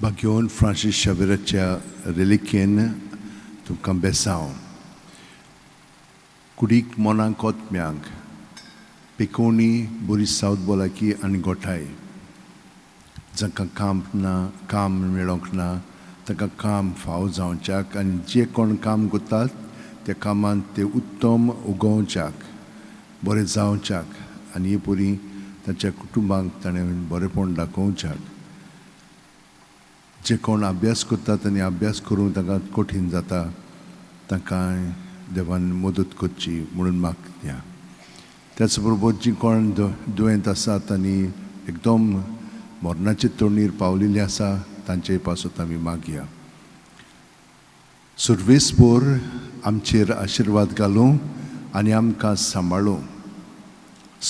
भाग्योन Francis शावेराच्या रेलिकेन तुमकां बेसांव. कुडीक मनाक ओतम्यांक पेकोवणी बरी सावत भलायकी आनी गोठाय. जांकां काम ना, काम मेळोंक ना तांकां काम फावो जावच्याक आनी जे कोण काम करतात त्या कामांत ते उत्तम उगोवच्याक, बरें जावच्याक आनी हे परी तांच्या कुटुंबांक ताणें बरेंपण दाखोवच्याक. जे कोण अभ्यास करतात आनी अभ्यास करूंक तांकां कठीण जाता तांकां देवान मदत करची म्हणून मागया. त्याच बरोबर जी कोण दुयेंत आसात आनी एकदम मरणाचे तोंडीर पावलेली आसा तांचे पासत आमी मागया. सुर्वेसपोर आमचेर आशिर्वाद घालूं आनी आमकां सांबाळूं.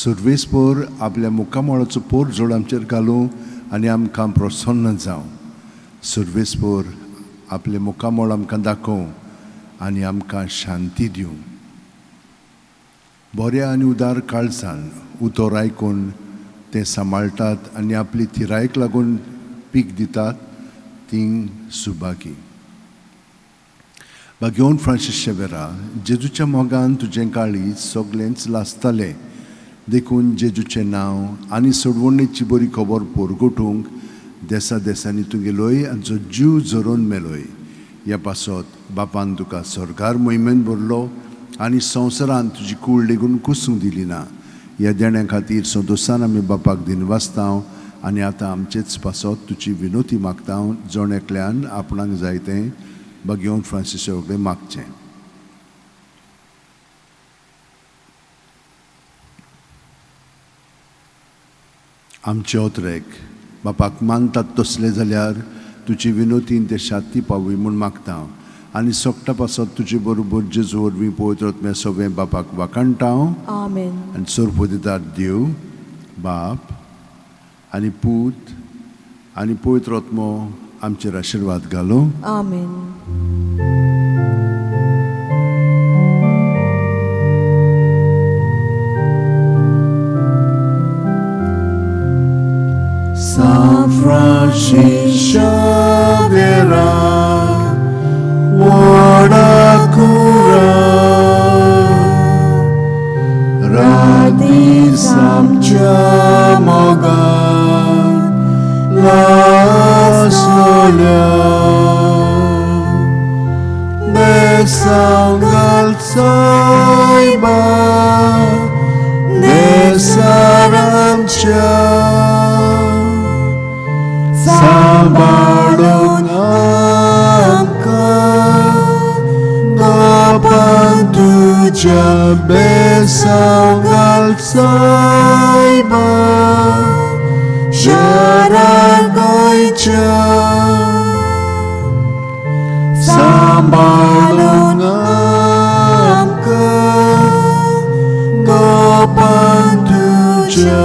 सुर्वेसपोर आपल्या मुखामळाचो पोर जोड आमचेर घालूं आनी आमकां प्रसन्न जावं. सुर्वेसपोर आपले मुखामळ आमकां दाखोवं आनी आमकां शांती दिवं. बऱ्या आनी उदार काळजान उतर आयकून तें सांबाळटात आनी आपली थिरायेक लागून पीक दितात ती सुभागी. भाग्योन फ्रांसीस शेवेरा, जेजूच्या मोगान तुजें काळीज सगळेंच लासतालें, देखून जेजूचें नांव आनी सोडवणेची बरी खबर पोरगोटूंक देसा देसांनी तुगेलोय आनी जीव झरोवन मेलोय. ह्या पासत बापान तुका स्वर्गार मोहिमेन भरलो आनी संवसारांत तुजी कूळ लेगून कुसूंक दिली ना. ह्या देण्या खातीर संतोशान आमी बापाक दिनवासता आनी आतां आमचेच पासत तुजी विनोती मागता. जण एकल्यान आपणाक जाय तें भाग्योन फ्रांसीस कडेन मागचें. आमचे ओतरेक बापाक मानतात तसले जाल्यार तुजी विनोतीन ते शाती पावय म्हूण मागता आनी सोगटा पासत तुजे बरोबर जेजू वरवीं पवित्र आत्म्या सगळें बापाक वाखाणटा. आमेन. आनी सोरपो दितात देव बाप आनी पूत आनी पवित्र आत्मो आमचेर आशिर्वाद घालूं. आमेन. San Francis Xavier, Wadakura, Radi Samcha Mogan, Laslolia, Besangal Saiba, Nesaramcha. सांबाळून आमकां बापान तुज्या बेसांव घाल सायबा शरा गोंयच्या. सांबाळून आमकां बापान तुज्या